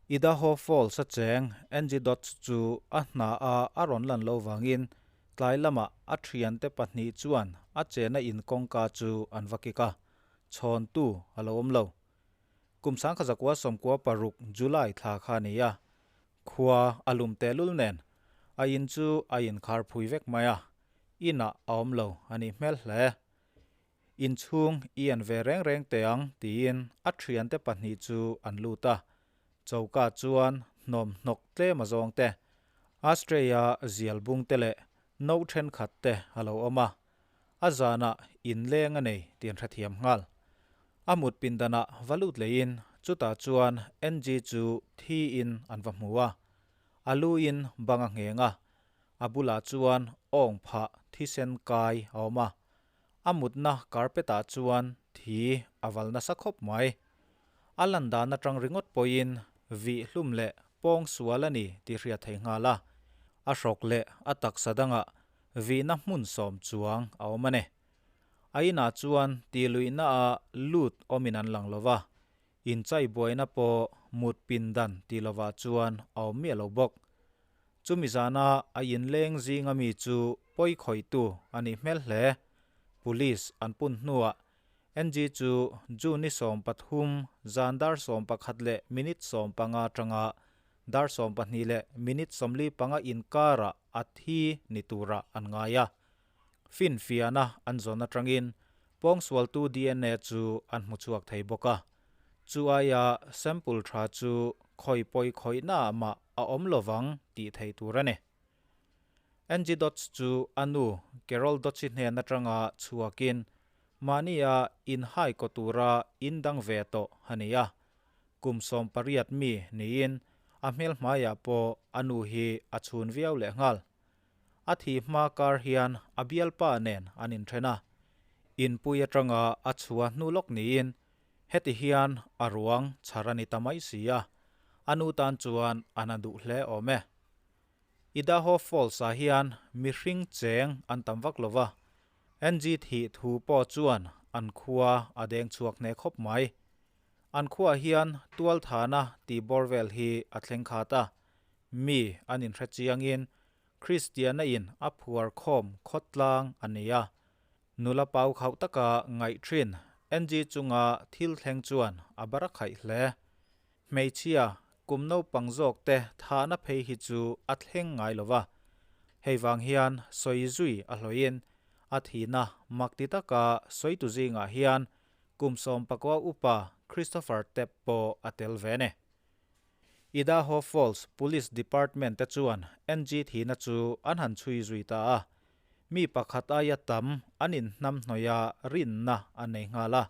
Idaho Falls a cheng Angie Dodds chu a hna a a rawn lan lo vangin tlai lamah a thiante pahnih chuan a chena in kawngka chu an va kik a, chhawntu a lo awm lo. Kum 1996 July thla kha a ni a, khua a lum tehlul nen a in chu a inkhar phui vek mai a, inah a awm lo a nih hmel hle. Inchhung i en ve reng reng teh ang tiin a thiante pahnih chu an lut a, choka chuan hnawm hnawk tlem a zawng te, Astray-a zial bung te leh no thenkhat te a lo awm a, a zanah inleng a nei tih an hrethiam nghal. A mut pindanah va lut leiin chutah chuan NG chu thiin an va hmu a, a luin bang a ngheng a, a bulah chuan awng phah thisen kai a awm a, A mutna carpet ah chuan thi a val nasa khawp mai. A lan dan atang ringawt pawhin vih hlum leh pawng sual a ni tih hriat theih nghal a. A hrawk leh a taksa dangah vihna hmun sawm chuang a awm a ni. A inah chuan tih luihna ah lut awmin an lang lo va, inchai buaina pawh mut pindan tih lovah chuan a awm miah lo bawk. Chumi zana a inleng zinga mi chu pawi khawihtu a nih hmel hle. Police an pun hnuah NG chu June ni 13 zan dar 11 leh minute 15 atanga dar 12 leh minute 45 inkarah a thi ni turah an ngai a. Finfiahna an zawn atangin pawngsualtu dna chu an hmu chhuak thei bawk a. Chu aia sample tha chu khawi pawi khawihnaah mah a awm lovang tih theih tur a ni. Angie Dodds chu a nu Carol Dodds-i hnen atanga chhuakin mahnia inhai kaw tura indang ve tawh a ni a. Kum 18 mi niin a hmel hmaiah pawh a nu hi a chhun viau lehnghal. A thi hma kar hian a bialpa nen an inthen a, inpui atanga a chhuah hnu lawk niin heti hian a ruang chhar a ni ta mai si a, a nu tan chuan a na duh hle awm e. Idaho Falls-ah hian mihring cheng an tam vak lo va, NG thih thu pawh chuan an khua a deng chhuak hneh khawp mai. An khuaah hian tualthana tih bawr vel hi a thleng khat a, Mi an inhre chiangin Kristiana in a phuar khawm khawtlang a ni a. Nula pau khauh taka ngaih thin NG chunga thil thleng chuan a bar a khaih hle. Hmeichhia kum naupang zawk te thahna phei hi chu a thleng ngai lo va. Hei vang hian sawi zui a hlawhin a thihna mak ti taka sawitu zingah hian kum 19 upa Christopher Tepp pawh a tel ve a ni. Idaho Falls Police Department te chuan NG thihna chu an han chhui zui ta a, mi pakhat aia tam an inhnamhnawih a rinna an nei nghal a.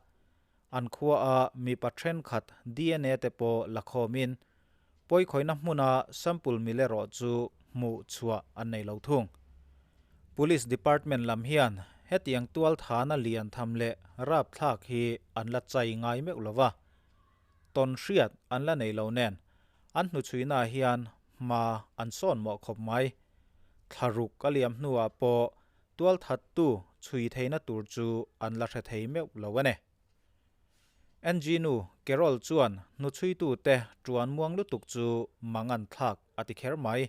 An khuaa mipa thenkhat dna te pawh la khawmin pawikhawihna hmuna sample mil erawh chu hmuh chhuah an nei lo thung. Police Department lam hian hetiang tualthana lian tham leh rapthlak hi an la chai ngai meuh lo va. Tawn hriat an la nei lo nen an hnuchhuihnaah hian hma an sawn mawh khawp mai. Thlaruk a liam hnuah pawh tualthattu chhui theihna tur chu an la hre thei meuh lo a ni. NG nu Carol chuan hnuchhuitute tuan muang lutuk chu mangan thlak a ti kher mai.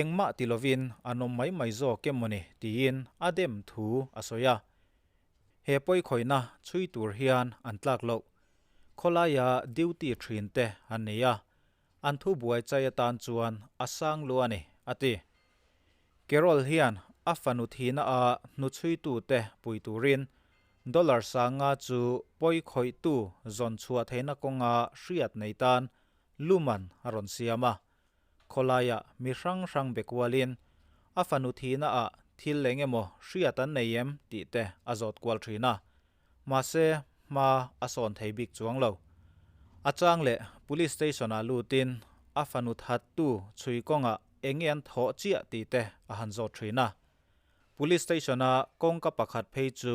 Engmah ti lovin an awm mai mai zawk em mawni tiin a dem thu a sawi a. He pawikhawihna chhui tur hian an tlak loh. Khawlaia duty thin te an nei a, an thu buai chai atan chuan a sang lu a ni, a ti. Carol hian a fanu thihna a hnuchhuitu te pui turin dollar sanga chu pawikhawihtu zawn chhuah theihna kawnga hriat nei tan luman a rawn siam a. Khawlaia mi hrang hrang be kualin a fanu thihna ah thil eng emaw hriat an nei em tih te a zawt kual thin a. Mahse, hma a sawn thei bik chuang lo. A chang leh Police Station ah lutin a fanu thattu chhui kawngah eng nge an thawh chiah tih te a han zawt thin a. Police Station a kawngka pakhat phei chu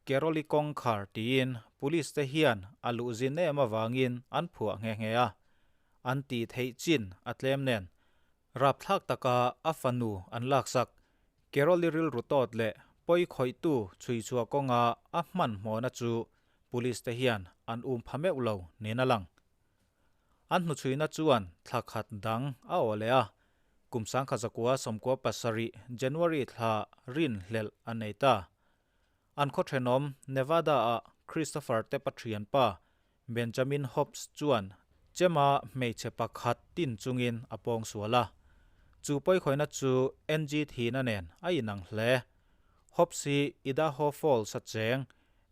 Keroli kawngkhar tiin Police te hian a luh zin em avangin an phuah nghe nghe a. An tih theih chin a tlem nen Rapthlak taka a fanu an laksak Keroli rilru tawt leh pawi khawihtu chhui chhuah kawnga a hmanhmawhna chu Police te hian an um pha meuh lo niin a lang. An hnuchhuina chuan thla khat dang a awh leh a, kum 1997 January thla rinhlelh an nei ta. An khaw thenawm Nevada-ah Christopher te pathianpa Benjamin Hobbs chuan chema hmeichhe pakhat tin chungin a pawng sual a. Chu pawikhawihna chu NG thihna nen a inang hle. Hobbs hi Idaho Falls a cheng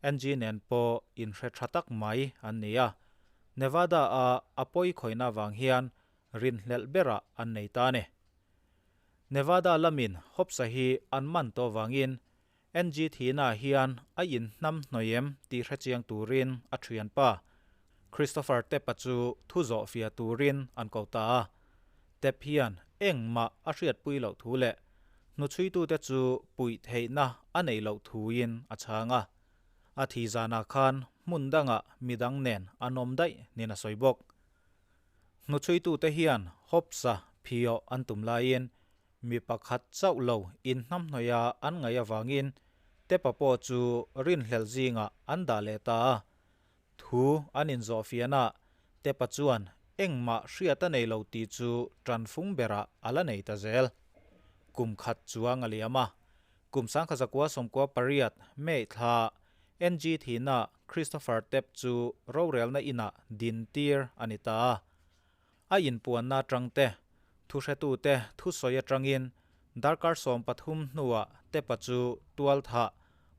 NG nen pawh inhre tha tak mai an ni a. Nevada-a a pawikhawihna vang hian rinhlelh berah an nei ta a ni. Nevada lamin Hobbs-a hi an man tawh vangin NG thihnaah hian a inhnam hnawih em tih hrechiang turin a thianpa Christopher Tepp-a chu thu zawh fiah turin an ko ta a. Tepp hian engmah a hriatpui loh thu leh hnuchhuitute chu puih theihna a neih loh thuin a chhang a. A thih zanah khan hmun dangah midang nen an awm daih niin a sawi bawk. Hnuchhuitute hian Hobbs-a phiawh an tum laiin Mi pakhat chauh lo inhnamhnawih a an ngaih avangin Tepa pawh chu rinhlelh zingah an dah leh ta a. Thu an inzawhfiahnaah Tepa chuan engmah hriat a nei lo tih chu tanfung berah a la nei ta zel. Kum khat chuang a liam a. Kum 1998 May thla NG thihna Christopher Tepp chu rorelna inah dintir a ni ta a. A inpuanna atang te, thuhretute thusawi atangin darkar 13 hnuah Tepa chu tualthah,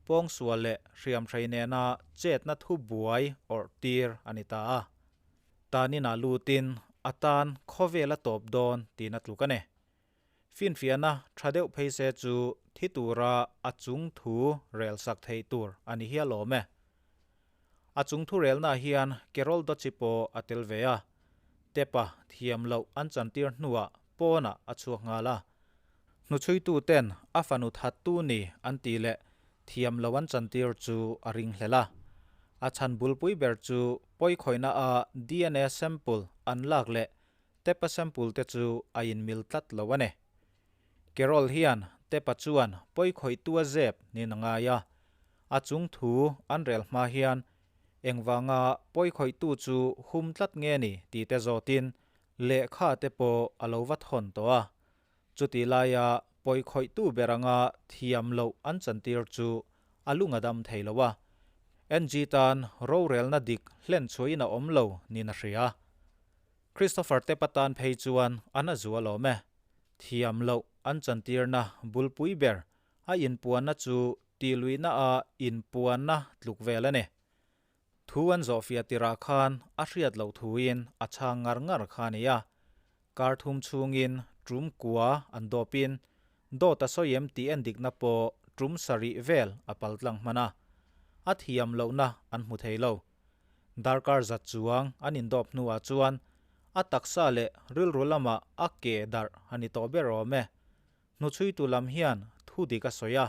pawngsual leh hriamhrei nena chetna thu buai awrh tir a ni ta a. Taninah lutin a tan khawvel a tawp dawn tiin a tluk a ni. Finfiahna tha deuh phei se chu thi tura a chung thu rel sak theih tur a ni hial awm e. A chung thu relnaah hian Carol Dochi pawh a tel ve a, Tepa thiam loh an chantir hnuah pawnah a chhuak nghal a. Hnuchhuitu ten a fanu thattu ni an tih leh thiam loh an chantir chu a ringhlel a. A chhan bulpui ber chu pawikhawihna a DNA sample an lak leh Tepa sample te chu a inmil tlat lo a ni. Carol hian Tepa chuan pawikhawihtu a zep niin a ngai a, a chung thu an rel hma hian engvanga pawikhawihtu chu hum tlat nge ni tih te zawtin lehkha te pawh a lo va thawn tawh a. Chutih laia pawikhawihtu ber anga thiam loh an chantir chu a lung a dam thei lo a, NG tan rorelna dik hlenchhuahin a awm lo niin a hria. Christopher te patan phei chuan an a zual awm e. Thiam loh an chantirna bulpui ber a inpuanna chu tihluihna a inpuanna tluk vel a ni. Thu an zawhfiah tirah khan a hriat loh thuin a chhang ngar ngar kha a ni a. Kar thum chhungin tum kua an dawpin dawt a sawi em tih endikna pawh tum sarih vel a paltlang hman a. A thiam lohna an hmu thei lo. Darkar zat chuang an indawp hnuah chuan a taksa leh rilru lamah a ke darh a ni tawh ber awm e. Hnuchhuitu lam hian thu dik a sawi a,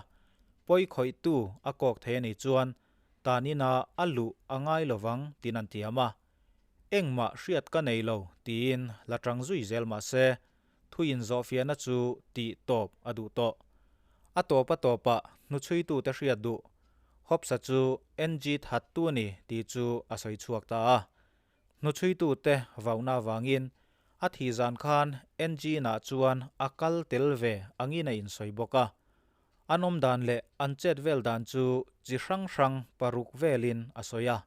pawi khawihtu a kawk thei a nih chuan tan inah a luh a ngai lovang tiin an tiam a. Engmah hriat ka nei lo tiin la tang zui zel mah se thu inzawhfiahna chu tih tawp a duh tawh. A tawp a tawpah hnuchhuitute hriat duh Hobbs-a chu NG thattu a ni tih chu a sawi chhuak ta a. Hnuchhuitute vauna avangin a thih zan khan NG nah chuan a kal tel ve angin a insawi bawk a. An awm dan leh an chet vel dan chu chi hrang hrang paruk velin a sawi a,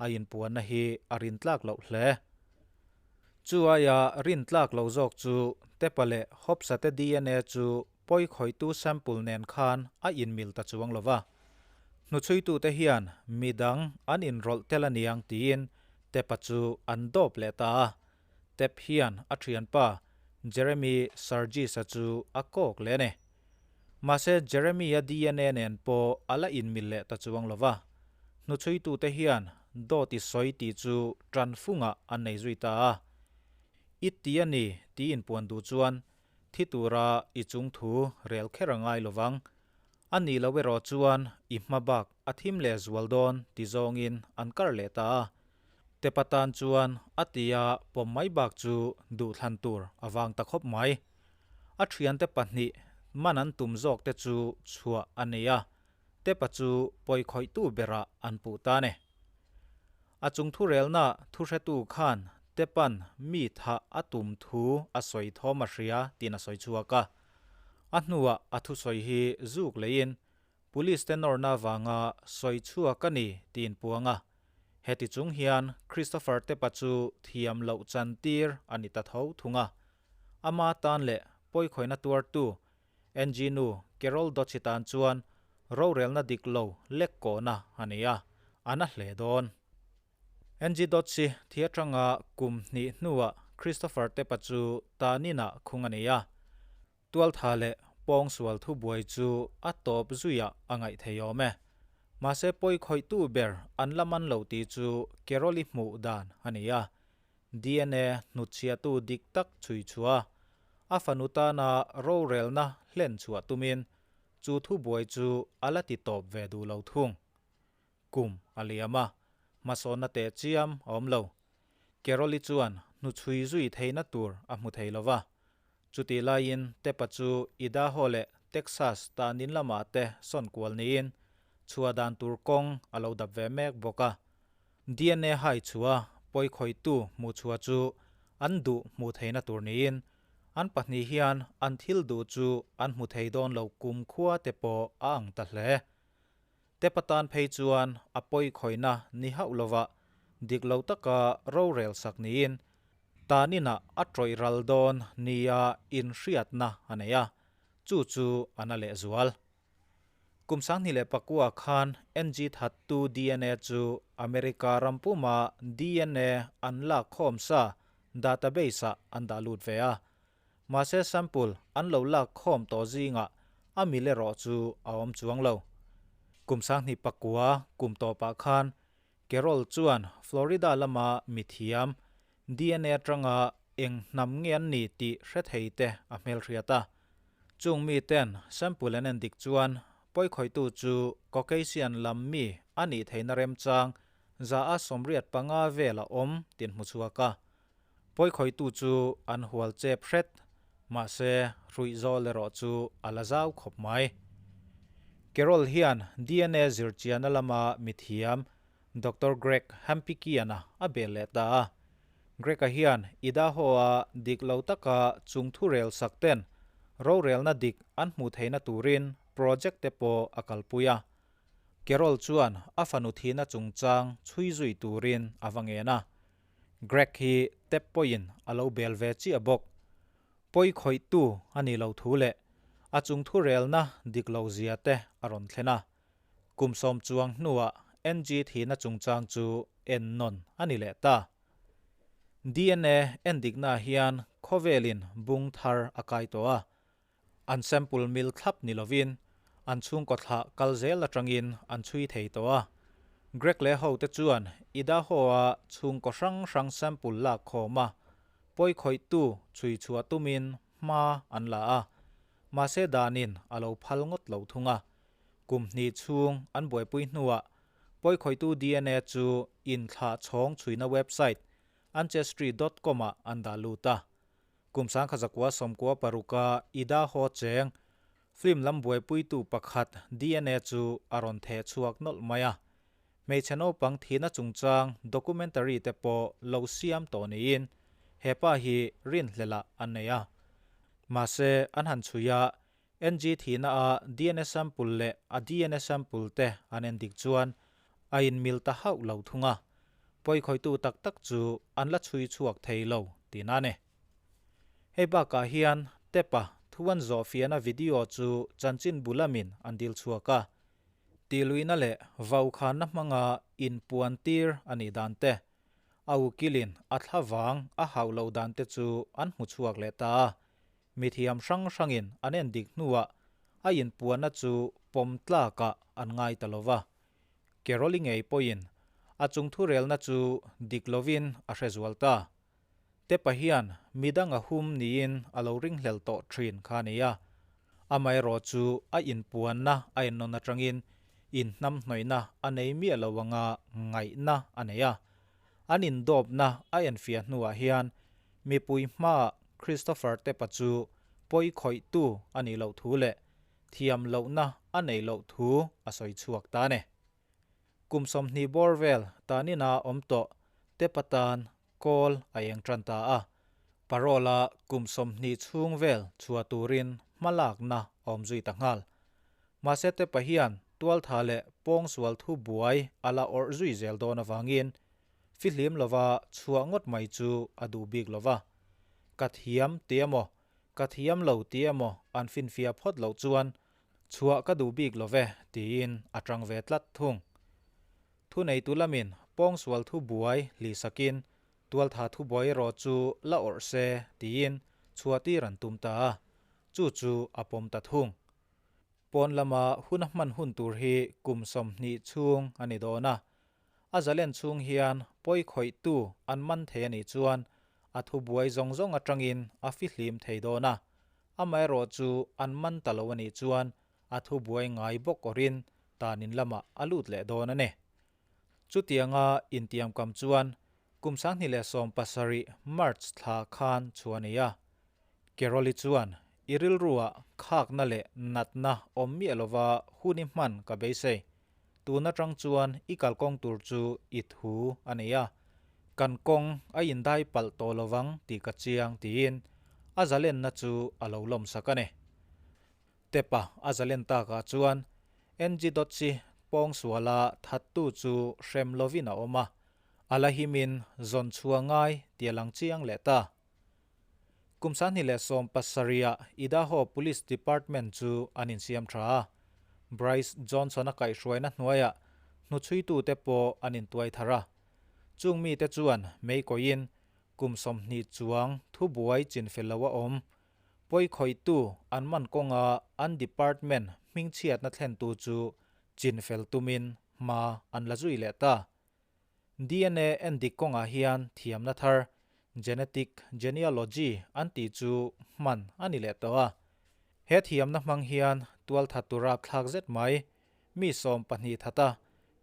a inpuanna hi a rintlak loh hle. Chu aia rintlak lo zawk chu Tepa leh Hobbs-a te DNA chu pawikhawihtu sample nen khan a inmil ta chuang lo va. Hnuchhuitute hian midang an inrawlh tel aniang tiin Tepa chu an dawp leh ta a. Tep hian a thianpa Jeremy Sargis-a chu a kawk leh a ni. Mahse Jeremy-a DNA nen pawh a la inmil leh ta chuang lo va. Hnuchhuitute hian dawt i sawi tih chu tanfungah an nei zui ta a. I ti a ni tih inpuan duh chuan thi tura i chung thu rel kher a ngai lovang. A nih loh erawh chuan i hma bak a thim leh zual dawn ti zawngin an kar leh ta a. Tepa tan chuan a tia pawm mai bak chu duhthlan tur a vang ta khawp mai. A thiante pahnih man an tum zawk te chu chhuah a nei a, Tepa chu pawikhawihtu berah an puh ta a ni. A chung thurelna thuhretu khan Tepa'n mi thah a tum thu a sawi thawm a hria tiin a sawi chhuak a. A hnuah a thusawi hi zuk leiin Police te nawrna avanga sawi chhuak a ni tiin puang a. Heti chung hian Christopher Tepa chu thiam loh chantir a ni ta tho thung a. Ama tan leh pawikhawihna tuartu NG nu Carol Dochi tan chuan rorelna dik lo lek kawhna a nei a, a na hle dawn. NG Dochi thi atanga kum hnih hnuah Christopher Tepa chu taninah khung a nei a. Tualtha leh pawngsual thubuai chu a tawp zuiah a ngaih thei awm e. Mahse pawikhawihtu ber an la man lo tih chu Carol-i hmuh dan a ni a. DNA hnutchhiahtu dik tak chhui chhuah a, a fanu tana rorelna hlen chhuah tumin chu thubuai chu a la ti tawp ve duh lo thung. Kum a liam a, hmasawnna teh chiam a awm lo. Carol-i chuan hnuchhui zui theihna tur a hmu thei lo va. Chutih laiin Tepa chu Idaho leh Texas tanin lamah te sawn kual niin chhuah dan tur kawng a lo dap ve mek bawk a. DNA hai chhuah pawikhawihtu hmuh chhuah chu an duh hmuh theihna tur niin an pahnih hian an thil duh chu an hmu thei dawn lo kumkhua te pawh a ang ta hle. Tepa tan phei chuan a pawikhawihna ni hauh lova dik lo taka rorel sak niin taninah a tawih ral dawn nia inhriatna a nei a, chu chu a na lehzual. Kum 2009 khan NG thattu DNA chu America ram puma DNA an lak khawm sa database-ah an dah lut ve a. Mahse sample an lo lak khawm tawh zingah a mil erawh chu a awm chuang lo. Kum 2009 kum tawpah khan Carroll chuan Florida lama mithiam DNA atanga eng hnam nge an ni tih hre thei te a hmelhriat a. Chung miten sample an en dik chuan pawikhawihtu chu Caucasian lam mi a nih theihna remchang 85% vel a awm tin hmu chhuak a. Pawikhawihtu chu an hual chep hret, mahse hruih zawl erawh chu a la zau khawp mai. Carroll hian DNA zirchianna lama mithiam Doctor Greg Hampikian-a a bel leh ta a. Greg-a hian Idaho-a dik lo taka chung thurel sak ten rorelna dik an hmuh theihna turin project te pawh a kalpui a. Carroll chuan a fanu thihna chungchang chhui zui turin a va ngen a. Greg hi tep pawhin a lo bel ve chiah bawk. Pawi khawihtu a nih loh thu leh a chung thurelna dik lo zia te a rawn thlen a. Kum 10 chuang hnuah NG thihna chungchang chu en nawn a ni leh ta. DNA en diknaah hian khawvelin bung thar a kai tawh a. An sample mil thlap ni lovin an chhungkaw thlah kal zel atangin an chhui thei tawh a. Greg leh hote chuan Idaho-a chhungkaw hrang hrang sample lak khawm a, pawikhawihtu chhui chhuah tumin hma an la a. Mahse danin a lo phal ngawt lo thung a. Kum hnih chhung an buaipui hnuah pawikhawihtu DNA chu inthlah chhawng chhuina website ancestry dot com-ah an dah lut a. Kum 1996-a Idaho cheng film lam buaipuitu pakhat DNA chu a rawn theh chhuak nawlh mai a. Hmeichhe naupang thihna chungchang documentary te pawh lo siam tawh niin he pa hi rinhlelah an nei a. Mahse an han chhui a, NG thihna a DNA sample leh a DNA sample te an en dik chuan a inmil ta hauh lo thung a, pawikhawihtu tak tak chu an la chhui chhuak thei lo tihna a ni. Hei bakah hian Tepa thu an zawh fiahna video chu chanchin bu lamin an dil chhuak a, tihluihna leh vaukhanna hmanga inpuan tir a nih dan te, a ukilin a thlavang a hauh loh dan te chu an hmu chhuak leh ta a. Mithiam hrang hrangin an en dik hnuah a inpuanna chu pawm tlakah an ngai ta lo va. Carol-i ngei pawhin a chung thurelna chu dik lovin a hre zual ta. Tepa hian midang a hum niin a lo ringhlel tawh thin kha a ni a. Amaherawh chu a inpuanna a ennawn atangin inhnamhnawihna a nei miah lo anga ngaihna a nei a. An indawpna a enfiah hnuah hian mipui hmaah Christopher Tepa chu pawi khawihtu a nih loh thu leh thiam lohna a neih loh thu a sawi chhuak ta a ni. Kum 20 bawr vel tanina awm tawh Tepa tan. kawl a eng tan ta a. Parole-a kum 20 chhung vel chhuah turin hmalakna a awm zui ta nghal. Mahse Tepa hian tualtha leh pawngsual thu buai a la awrh zui zel dawn avangin fihlim lova chhuah ngawt mai chu a duh bik lova. Ka thiam ti emaw, ka thiam lo ti emaw an finfiah phawt loh chuan chhuah ka duh bik love tiin a tang ve tlat thung. Thuneitu lamin pawngsual thu buai hlihsakin tualtha thu buai erawh chu la awrh se tiin chhuahtir an tum ta a, chu chu a pawm ta thung. Pawn lama hun a hman hun tur hi kum 20 chhung a ni dawn a, a zalen chhung hian pawi khawihtu an man thei a nih chuan a thu buai zawng zawng atangin a fihlim thei dawn a, amaherawh chu an man ta lo a nih chuan a thu buai ngai bawk awrin tanin lamah a lut leh dawn a ni. Chutianga intiamkam chuan kum 2017 March thla khan chhuah a ni a. Carol-i chuan i rilruah khakna leh natna awm miah lova hun i hman ka beisei. Tun atang chuan i kalkawng tur chu i thu a nei a, kan kawng a indai palh tawh lovang tih ka chiang tiin a zalenna chu a lo lawmsak a ni. Tepa a zalen takah chuan NG Dotsi pawngsuala thattu chu hrem lovin a awm a, a la himin zawn chhuah ngai tih a lang chiang leh ta. Kum 2017-ah Idaho Police Department chu an insiam tha a, Bryce Johnson-a kaihhruaina hnuaiah hnuchhuitute pawh an intuai thar a. Chung mite chuan meikawiin kum 20 chuang thubuai chinfel lo a awm. Pawi khawihtu an man kawnga an department hmingchhiatna thlentu chu chinfel tumin hma an la zui leh ta. DNA endik kawngah hian thiamna thar, genetic genealogy an tih chu hman a ni leh tawh a. He thiamna hmang hian tualthat tur rapthlak zet mai, mi 12 thata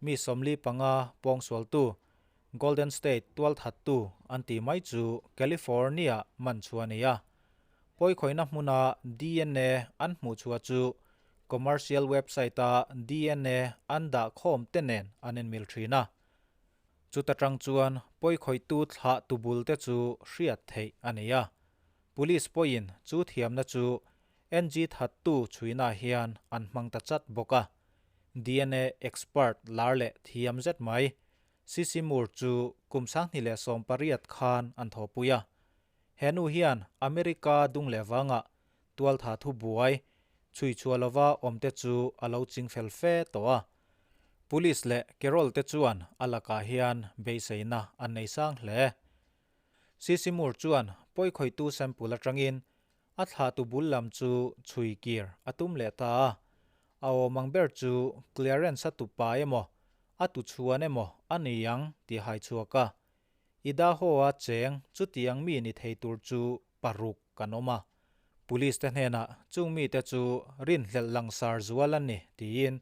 mi 45 pawngsualtu, Golden State tualthattu an tih mai chu California man chhuah a ni a. Pawi khawihna hmuna DNA an hmuh chhuah chu commercial website-a DNA an dah khawm te nen an inmil thin a. Chuta tang chuan pawi khawihtu thlah tubul te chu hriat theih a ni a. Police pawhin chu thiamna chu NG thattu chhuina hian an hmang ta chat bawk a. DNA expert lar leh thiam zet mai Cissy Moore chu kum 2018 khan an thawhpui a. He nu hian America dung leh vanga tualtha thu buai chhui chhuah lova awm te chu a lo ching fel fe tawh a. Police leh Carol te chuan a lakah hian beiseina an nei sang hle. Cissy Moore chuan pawi khawihtu sample atangin a thlahtu bul lam chu chhui kir a tum leh ta a. A awm ang ber chu clearance a tupa emaw a tu chhuan emaw a ni ang tih hai chhuak a. Idaho-a cheng chutiang mi ni thei tur chu paruk kan awm a. Police te hnenah chung mite chu rinhlelh langsar zual an ni tiin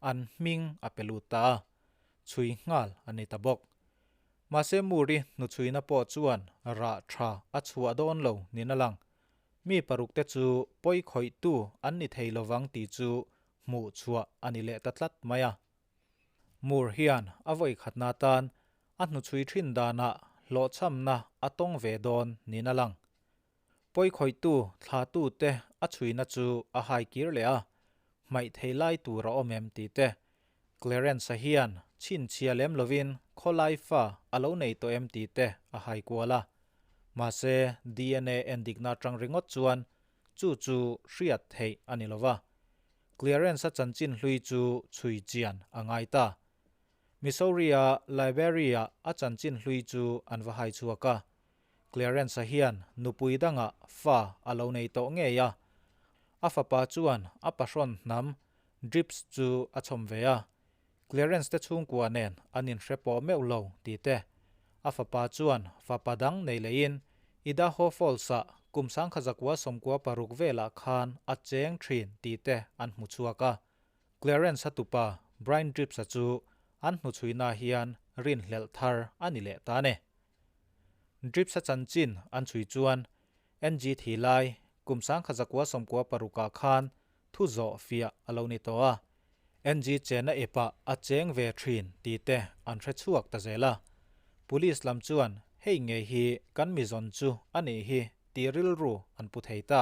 an hming a pe lut ta a. Chhui nghal a ni ta bawk. Mahse Moore-i hnuchhuina pawh chuan rah tha a chhuah dawn lo niin a lang. Mi paruk te chu pawi khawihtu an ni thei lovang tih chu hmuh chhuah a ni leh ta tlat mai a. Moore hian a vawi khatna tan a hnuchhui thin danah hlawhchhamna a tawng ve dawn niin a lang. Pawi khawihtu thlahtu te a chhuina chu a hai kir leh a, hmaih thei lai tur a awm em tih te. Clarence-a hian chhinchhia lem lovin khawlai fa a lo nei tawh em tih te a hai kual a. Mahse DNA endikna atang ringawt chuan chu chu hriat theih a ni lova. Clarence-a chanchin hlui chu chhui chian a ngai ta. Missouri-a Library-ah a chanchin hlui chu an va hai chhuak a. Clarence-a hian nupui dangah fa a lo nei tawh ngei a. A fapa chuan a pahrawn hnam Drips chu a chhawm ve a. Clarence te chhungkua nen an inhre pawh meuh lo tih te. A fapa chuan fapa dang nei lehin Idaho Falls-ah kum 1996 velah khan a cheng thin tih te an hmu chhuak a. Clarence-a tupa Brian Drips-a chu an hnuchhuina hian rinhlelh thar a ni leh ta a ni. Drips-a chanchin an chhui chuan NG thi lai kum 1996-ah khan thu zawh fiah a lo ni tawh a. NG chena epah a cheng ve thin tih te an hre chhuak ta zel a. Police lam chuan Hei ngei hi kan mi zawn chu a nih hi tih rilru an pu thei ta.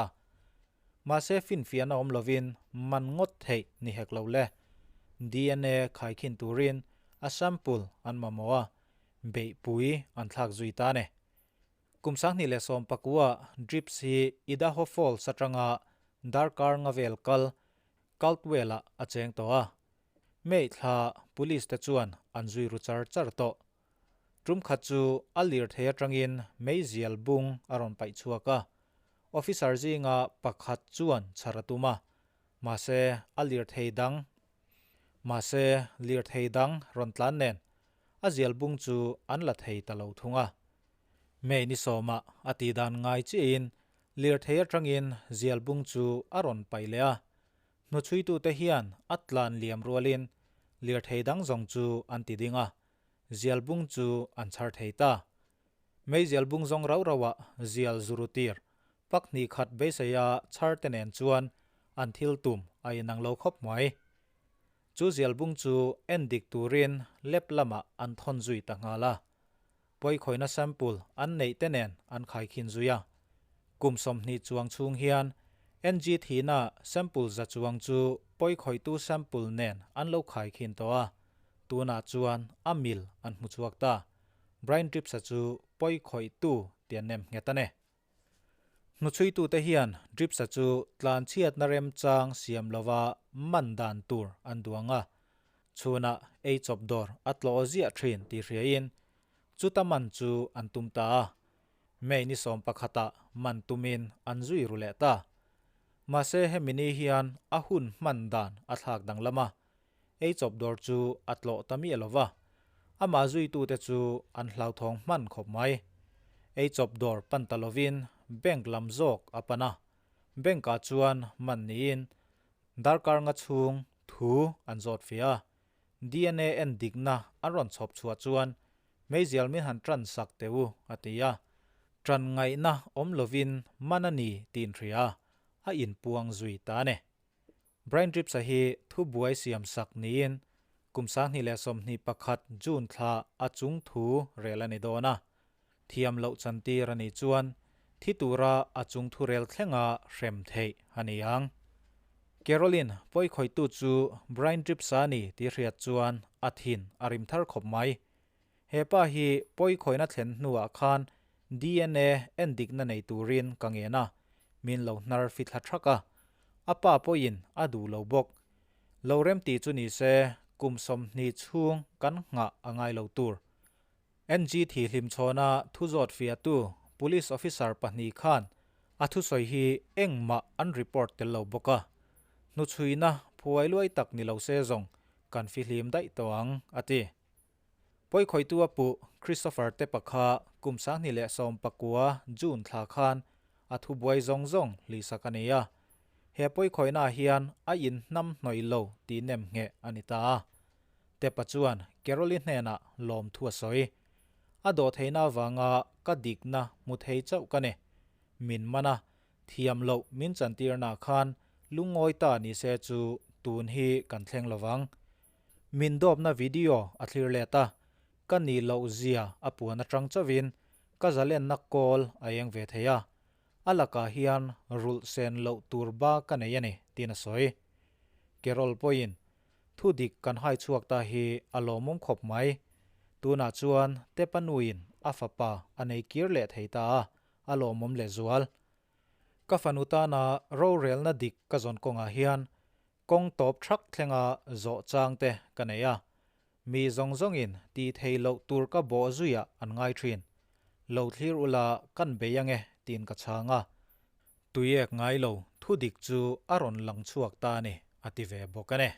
Mahse finfiahna awm lovin man ngawt theih ni hek lo le. DNA khaikhin turin a sample an mamawh a, beihpui an thlak zui ta a ni. Kum 2019 Drips hi Idaho Falls atanga darkar nga vel kal Caldwell-ah a cheng tawh a. May thla police te chuan an zui ru char char tawh. Tum khat chu a lirthei atangin meizial bung a rawn paih chhuak a. Officer zinga pakhat chuan chhar a tum a, mahse a lirthei dang mahse lirthei dang rawn tlan nen a zial bung chu an la thei ta lo thung a. May ni sawmah a tihdan ngai chiahin lirthei atangin zial bung chu a rawn paih leh a. Hnuchhuitute hian a tlan liam rualin lirthei dang zawng chu an ti ding a, zial bung chu an chhar thei ta. Meizial bung zawng rau rauah zial zuru tir pak hnih khat beiseia chhar te nen chuan an thil tum a inang lo khawp mai. Chu zial bung chu en dik turin lab lamah an thawn zui ta nghal a. Pawikhawihna sample an neih te nen an khaikhin zui a. Kum 20 chuang chhung hian NG thihna sample za chuang chu pawikhawihtu sample nen an lo khaikhin tawh a, tunah chuan a mil an hmu chhuak ta. Brian Dripsa chu pawikhawihtu ti an nem nghet a ni. Hnuchhuitute hian Dripsa chu tlanchhiatna remchang siam lova man dan tur an duang a, chhunah ei chawp dawr a tlawh ziah thin tih hriain chuta man chu an tum ta a. May ni 11ah man tumin an zui ru leh ta. Mahse hemi ni hian a hun hman dan a thlak danglam a, ei chawp dawr chu a tlawh ta miah lova, amah zuitute chu an hlauthawng hman khawp mai. Ei chawp dawr pan ta lovin bank lam zawk a pan a, bank ah chuan man niin darkar nga chhung thu an zawt fiah a, DNA en dikna an rawn chhawp chhuah chuan meizial min han tan sak teh u a ti a, tan ngaihna awm lovin man a ni tih inhria a inpuang zui ta a ni. Brian Dripsa hi thubuai siam sak niin kum 2021 June thla a chung thu rel a ni dawn a. Thiam loh chantir a nih chuan thi tura a chung thu rel thlenga hrem theih a ni ang. Caroline pawikhawitu chu Brian Dripsa a ni tih hriat chuan a thin a rim thar khawp mai. He pa hi pawikhawina thlen hnuah khan DNA endikna nei turin ka ngen a, min lo hnar fithla thak a. A pa pawhin a duh lo bawk. Lo rem tih chu ni se kum 20 chhung kan nghah a ngai lo tur. NG thihlim chhawna thu zawt fiahtu Police Officer pahnih khan a thusawi hi engmah an report tel lo bawk a. Hnuchhuina phuai luai tak ni lo se zawng kan fihlim daih tawh ang, a ti. Pawikhawihtu a puh Christopher te pakha kum 2019 June thla khan a thubuai zawng zawng hlihsak a ni a. He pawikhawihnaah hian a inhnam hnawih lo tih nem ngheh a ni ta a. Tepa chuan Carol-i hnenah lawmthu a sawi. A dawh theihna avanga ka dikna hmu thei chauh ka ni. Min man a, thiam loh min chantirnaah khan lungawi ta ni se chu tun hi kan thleng lovang. Min dawpna video a thlir let a, ka nih loh zia a puan atang chauhin ka zalenna kawl a eng ve thei a, a lakah hian rulh sen loh tur ba ka nei a ni, tiin a sawi. Carol pawhin thu dik kan hai chhuak ta hi a lawmawm khawp mai. Tunah chuan Tepa nuin a fapa a nei kir leh thei ta a, a lawmawm lehzual. Ka fanu tana rorelna dik ka zawn kawngah hian Kawng tawp thak thlenga zawh chang te ka nei a, mi zawng zawngin tih thei loh tur ka bawh zuiah an ngai thin. Lo thlir ula kan bei ange tiin ka chhang a, tuiek ngai lo thu dik chu a rawn lang chhuak ta a ni, a ti ve bawk a ni.